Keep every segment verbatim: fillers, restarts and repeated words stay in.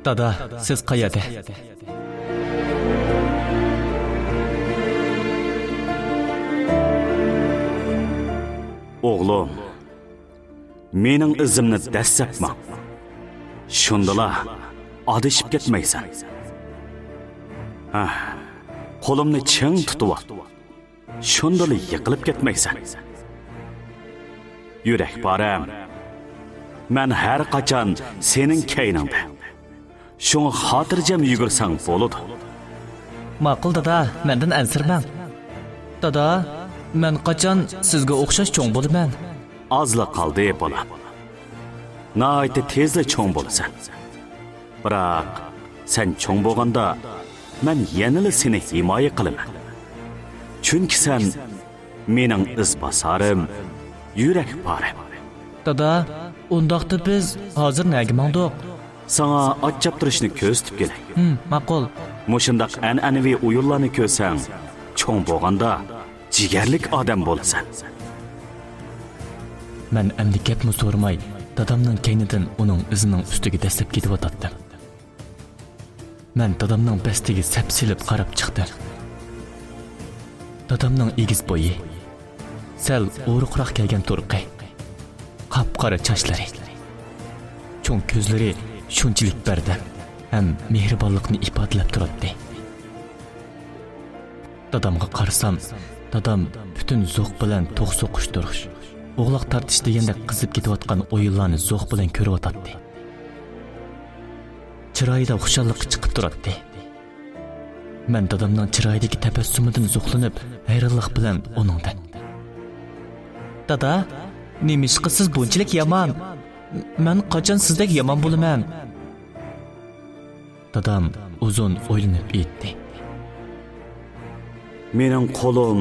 دادا، سىز قەيەردە؟ ئوغلۇم، مېنىڭ ئىزىمنى دەسسەپ ماڭ. شۇندىلا ئادىشىپ كەتمەيسەن. ھە، قولۇمنى چىڭ تۇتۇۋال. شۇندىلا يىقىلىپ كەتمەيسەن. يۈرەك پارەم، مەن ھەر قاچان سېنىڭ كەينىڭدە. شۇڭا خاتىرجەم يۈگۈرسەڭ بولىدۇ. ماقۇل دادا، مەندىن ئەنسىرىمەڭ. دادا، مەن قاچان سىزگە ئوخشاش چوڭ بولىمەن؟ ئازلا قالدى، بالام. ناھايىتى تېزلا چوڭ بولىسەن. بىراق، سەن چوڭ بولغاندا، مەن يەنىلا سېنى ھىمايە قىلىمەن. چۈنكى سەن مېنىڭ ئىزباسارىم، يۈرەك پارەم. دادا، ئۇنداقتا بىز ھازىر نەگە ماڭدۇق؟ ساڭا ئات چاپتۇرۇشنى كۆرسىتىپ كېلەي. ھىم، ماقۇل. مۇشۇنداق ئەنئەنىۋى ئويۇنلارنى كۆرسەڭ، چوڭ بولغاندا جىگەرلىك ئادەم بولىسەن. مەن ئەمدى گەپمۇ سورىماي، دادامنىڭ كەينىدىن ئۇنىڭ ئىزىنىڭ ئۈستىگە دەسسەپ كېتىۋاتاتتىم. مەن دادامنىڭ بەستىگە سەپسېلىپ قاراپ چىقتىم. دادامنىڭ ئېگىز بويى، سەل ئورۇقراق كەلگەن تۇرقى، قاپقارا چاچلىرى، چوڭ كۆزلىرى شۇنچىلىك بەردەم ھەم مېھرىبانلىقنى ئىپادىلەپ تۇراتتى. دادامغا قارىسام، دادام پۈتۈن زوق بىلەن توخۇ سوقۇشتۇرۇش، ئوغلاق تارتىش دېگەندەك قىزىپ كېتىۋاتقان ئويۇنلارنى زوق بىلەن كۆرۈۋاتاتتى. چىرايىدا خۇشاللىقى چىقىپ تۇراتتى. مەن دادامنىڭ چىرايىدىكى تەبەسسۇمىدىن زوقلىنىپ، ھەيرانلىق بىلەن ئۇنىڭدىن، دادا، نېمىشقا سىز بۇنچىلىك يامان؟ مەن قاچان سىزدەك يامان بولىمەن؟ دادام ئۇزۇن ئويلىنىپ ئېيتتى. مېنىڭ قولۇم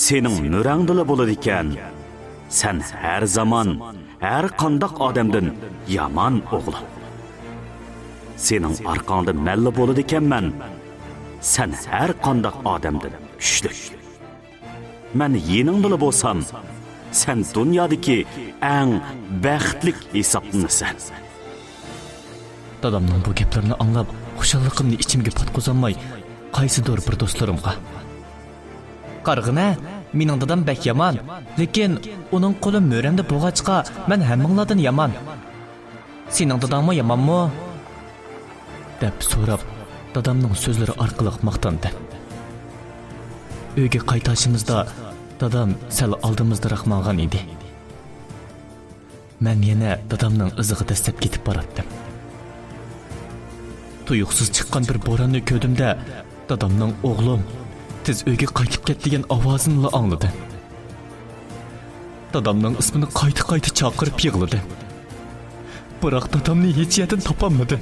سېنىڭ مۈرەڭدىلا بولىدىكەن. سەن ھەر زامان ھەر قانداق ئادەمدىن يامان، ئوغلۇم. سېنىڭ ئارقاڭدا مەنلا بولىدىكەنمەن. سەن ھەر قانداق ئادەمدىن كۈچلۈك. مەن يېنىڭدىلا بولسام، سەن دۇنيادىكى ئەڭ بەختلىك ھېسابلىنىسەن. دادامنىڭ بۇ گەپلىرىنى ئاڭلاپ، خۇشاللىقىمنى ئىچىمگە پاتقۇزالماي، قايسىدۇر بىر دوستلىرىمغا، قارىغىنە، مېنىڭ دادام بەك يامان، لېكىن ئۇنىڭ قولى مۈرەمدە بولغاچقا، مەن ھەممىڭلاردىن يامان. سېنىڭ داداڭمۇ يامانمۇ؟ دەپ سوراپ، دادامنىڭ سۆزلىرى ئارقىلىق ماختاندىم. ئۆيگە قايتاشىمىزدا دادام سەل ئالدىمىزدىراق ماڭغان ئىدى. مەن يەنە دادامنىڭ ئىزىغا دەسسەپ كېتىپ باراتتىم. تۇيۇقسىز چىققان بىر بوراننى كۆردۈم-دە، دادامنىڭ «ئوغلۇم، تېز ئۆيگە قايتىپ كەت» دېگەن ئاۋازىنىلا ئاڭلىدىم. دادامنىڭ ئىسمىنى قايتا-قايتا چاقىرىپ يىغلىدىم. بىراق دادامنى ھېچ يەردىن تاپالمىدىم.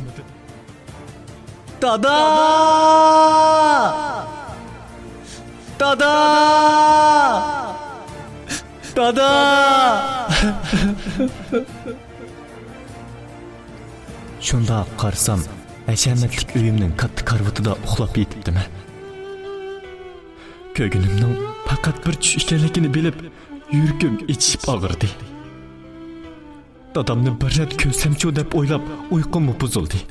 دادا! دادا! دادا! شۇنداق قارىسام، ھەشەمەتلىك ئۆيۈمنىڭ كاتتا كارىۋىتىدا ئۇخلاپ يېتىپتىمەن. كۆرگىنىمنىڭ پەقەت بىر چۈش ئىكەنلىكىنى بىلىپ، يۈرىكىم ئېچىشىپ ئاغرىدى. دادامنى بىر رەت كۆرسەمچۇ دەپ ئويلاپ، ئۇيقۇممۇ بۇزۇلدى.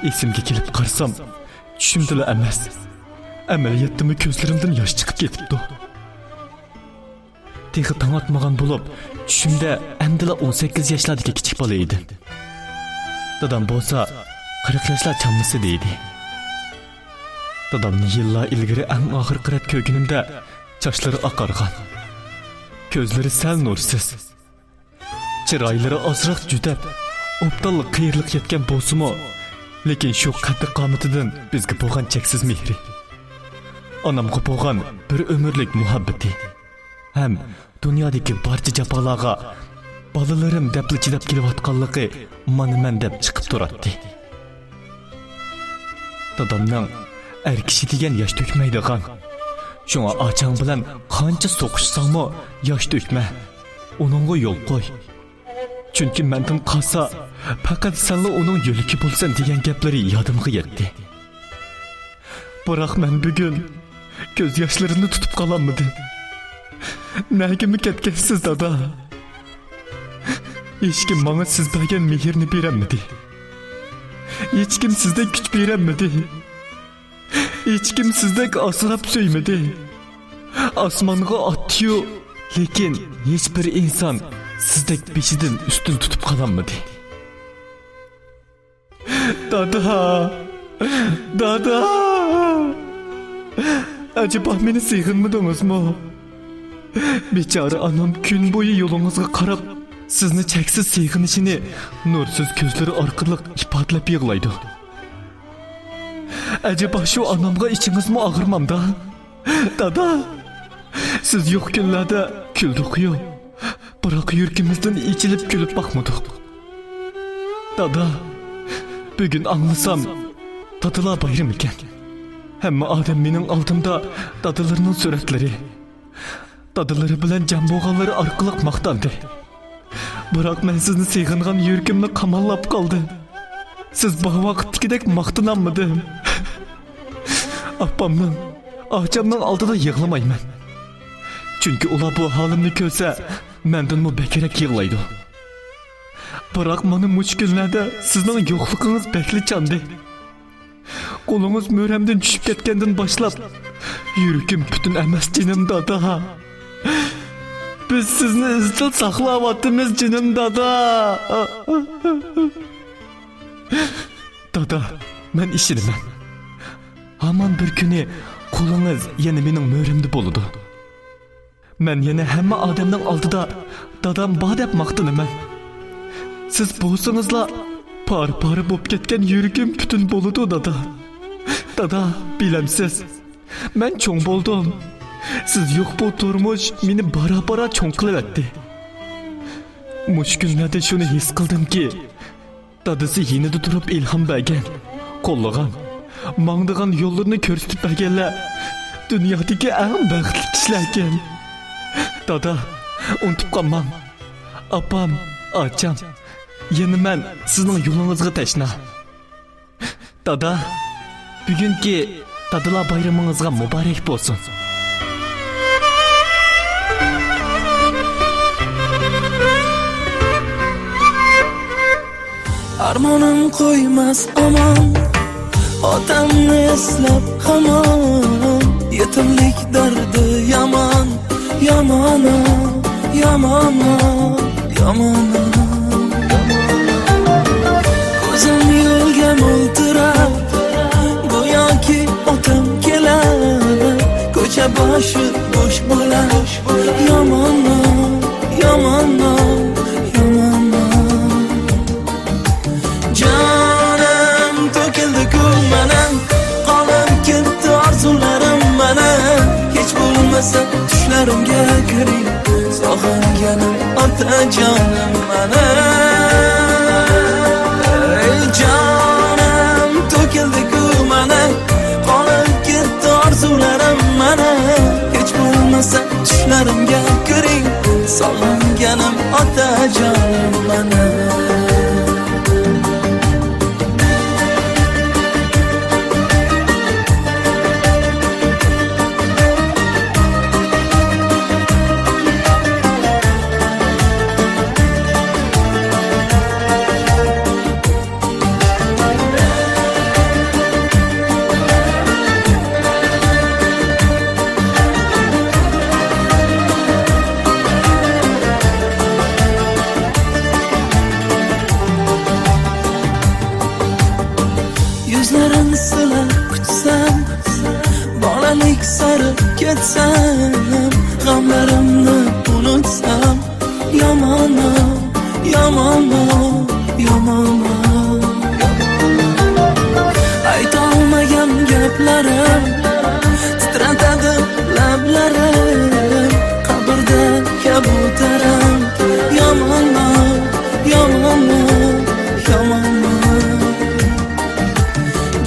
ئېسىمگە كېلىپ قارىسام، چۈشۈمدىلا ئەمەس، ئەمەلىيەتتىمۇ كۆزلىرىمدىن ياش چىقىپ كېتىپتۇ. تېخى تاڭ ئاتمىغان بولۇپ، چۈشۈمدە ئەمدىلا ئون سەككىز ياشلاردىكى كىچىك بالا ئىدىم. دادام بولسا قىرىق ياشلار چامىسىدا ئىدى. دادامنى يىللار ئىلگىرى ئەڭ ئاخىرقى رەت كۆرگىنىمدە، چاچلىرى ئاقارغان، كۆزلىرى سەل نۇرسىز، چىرايلىرى ئازراق جۈدەپ، ئوبدانلا قېرىلىق يەتكەن بولسىمۇ، لېكىن شۇ قەددى-قامىتىدىن بىزگە بولغان چەكسىز مېھرى، ئانامغا بولغان بىر ئۆمۈرلۈك مۇھەببىتى ھەم دۇنيادىكى بارچە جاپالارغا بالىلىرىم دەپلا چىداپ كېلىۋاتقانلىقى مانا مەن دەپ چىقىپ تۇراتتى. دادامنىڭ ئەر كىشى دېگەن ياش تۆكمەيدىغان، شۇڭا ئاچاڭ بىلەن قانچە سوقۇشساڭمۇ ياش تۆكمە، ئۇنىڭغا يول قوي. چۈنكى مەندىن قالسا، پەقەت سەنلا ئۇنىڭ يۆلىكى بولىسەن دېگەن گەپلىرى يادىمغا يەتتى. بىراق مەن بۈگۈن كۆز ياشلىرىمنى تۇتۇپ قالالمىدىم. نەگىمۇ كەتكەنسىز، دادا؟ ھېچكىم ماڭا سىز بەرگەن مېھىرنى بېرەلمىدى. ھېچكىم سىزدەك كۈچ بېرەلمىدى. ھېچكىم سىزدەك ئاسراپ سۆيمىدى. ئاسمانغا ئاتتى-يۇ، لېكىن ھېچبىر ئىنسان سىزدەك بېشىدىن ئۈستۈن تۇتۇپ قالالمىدى. دادا! دادا! ئەجەبا مېنى سېغىنمىدىڭىزمۇ؟ بىچارە ئانام كۈن بويى يولىڭىزغا قاراپ، سىزنى چەكسىز سېغىنىشىنى نۇرسىز كۆزلىرى ئارقىلىق ئىپادىلەپ يىغلايدۇ. ئەجەبا شۇ ئانامغا ئىچىڭىزمۇ ئاغرىمامدا؟ دادا، سىز يوق كۈنلەردە كۈلدۇققۇ، بىراق يۈرىكىمىزدىن ئېچىلىپ كۈلۈپ باقمىدۇق. دادا، بۈگۈن ئاڭلىسام، دادىلار بايرىمى ئىكەن. ھەممە ئادەم مېنىڭ ئالدىمدا دادىلىرىنىڭ سۈرەتلىرى، دادىلىرى بىلەن جەم بولغانلىرى ئارقىلىق ماختاندى. بىراق مەن سىزنى سېغىنغان يۈرىكىمنى قاماللاپ قالدى. سىز بار ۋاقىتتىكىدەك ماختىنالمىدىم. ئاپامنىڭ، ئاچامنىڭ ئالدىدا يىغلىمايمەن. چۈنكى ئۇلار بۇ ھالىمنى كۆرسە، مەندىنمۇ بەكرەك يىغلايدۇ. بىراق مانا مۇشۇ كۈنلەردە سىزنىڭ يوقلۇقىڭىز بەكلا چاندى. قولىڭىز مۈرەمدىن چۈشۈپ كەتكەندىن باشلاپ، يۈرىكىم پۈتۈن ئەمەس، جېنىم دادا. بىز سىزنى ئىزچىل ساقلاۋاتىمىز، جېنىم دادا. دادا، مەن ئىشىنىمەن. ھامان بىر كۈنى قولىڭىز يەنە مېنىڭ مۈرەمدە بولىدۇ. مەن يەنە ھەممە ئادەمنىڭ ئالدىدا دادام بار دەپ ماختىنىمەن. سىز بولسىڭىزلا، پارە-پارە بولۇپ كەتكەن يۈرىكىم پۈتۈن بولىدۇ، دادا. دادا، بىلەمسىز، مەن چوڭ بولدۇم. سىز يوق بۇ تۇرمۇش مېنى بارا-بارا چوڭ قىلىۋەتتى. مۇشۇ كۈنلەردە شۇنى ھېس قىلدىمكى، دادىسى يېنىدا تۇرۇپ ئىلھام بەرگەن، قوللىغان، ماڭىدىغان يوللىرىنى كۆرسىتىپ بەرگەنلەر دۇنيادىكى ئەڭ بەختلىك كىشىلەركەن. دادا، ئۇنتۇپ قالماڭ. ئاپام، ئاچام، يەنە مەن سىزنىڭ يولىڭىزغا تەشنا. دادا، بۈگۈنكى دادىلار بايرىمىڭىزغا مۇبارەك بولسۇن! ئارمىنىم قويماس ئامان، ئاتامنى ئەسلەپ ھامان، يېتىملىك دەردى يامان. يامانا، يامانا، يامانا. كۆزۈم يولغا مولتىراپ، گوياكى ئاتام كېلەر. كوچا باشى بوش بولار. يامانا، يامانا، يامانا. جانىم تۆكۈلدىكۇ مانا، قالىپ كەتتى ئارزۇلىرىم مانا. ھېچ بولمىسا چۈشلىرىمگە كىرىڭ، ساغىنغىنىم ئاتاجانىم مانا. ئەي جانىم تۆكۈلدىكۇ مانا، قالىپ كەتتى ئارزۇلىرىم مانا. ھېچ بولمىسا چۈشلىرىمگە كىرىڭ، ساغىنغىنىم ئاتاجانىم مانا. يۈزلىرىڭ سىلاپ كۈتسەم، بالىلىك سارى كەتسەم، غەملىرىمنى ئۇنۇتسام، يامانا، يامانا، يامانا. ئېيتالمىغان گەپلىرىم، تىترىتىدۇ لەپلىرىم، قەبرىدە كەبۇتەرىم. يامانا، يامانا، يامانا.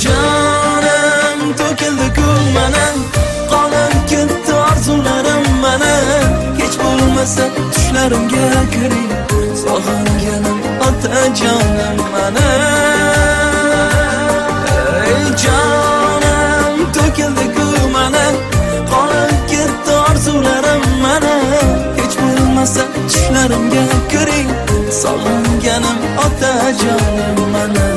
جانىم تۆكۈلدىكۇ مانا، قالىپ كەتتى ئارزۇلىرىم مانا. ھېچ بولمىسا چۈشلىرىمگە كىرىڭ، ساغىنغىنىم ئاتاجانىم مانا. ئەي جانىم تۆكۈلدىكۇ مانا، قالىپ كەتتى ئارزۇلىرىم مانا. ھېچ بولمىسا چۈشلىرىمگە كىرىڭ، ساغىنغىنىم ئاتاجانىم مانا.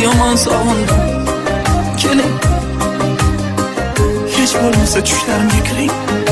يامان ساغىندىم، كېلىڭ. ھېچ بولمىسا چۈشلەرگە كىرىڭ.